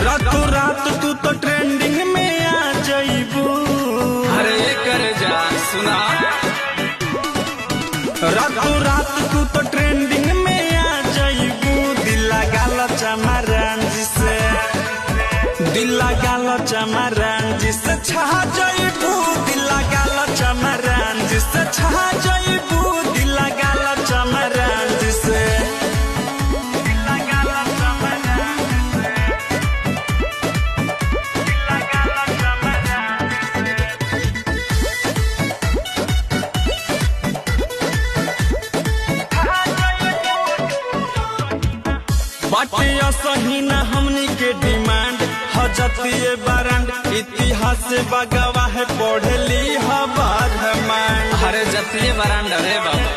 रातों रात तू तो ट्रेंडिंग में आ जइबू। अरे कर जा सुना, रातों रात तू तो ट्रेंडिंग में आ जइबू। दिल लगा लो चमरान जी से, दिल लगा लो चमरान जी से छा जइबू। दिल लगा लो चमरान जी से छा जइबू। दिल लगा लो चमरान जी से, दिल लगा लो चमरान जी से, दिल लगा लो चमरान जी से। बाटिया सही ना हमनी के डिमांड हजतिए बरांड, इतिहास बगवा है पढ़ली हबार हमांड। अरे जतिये बरांड रे बाबा।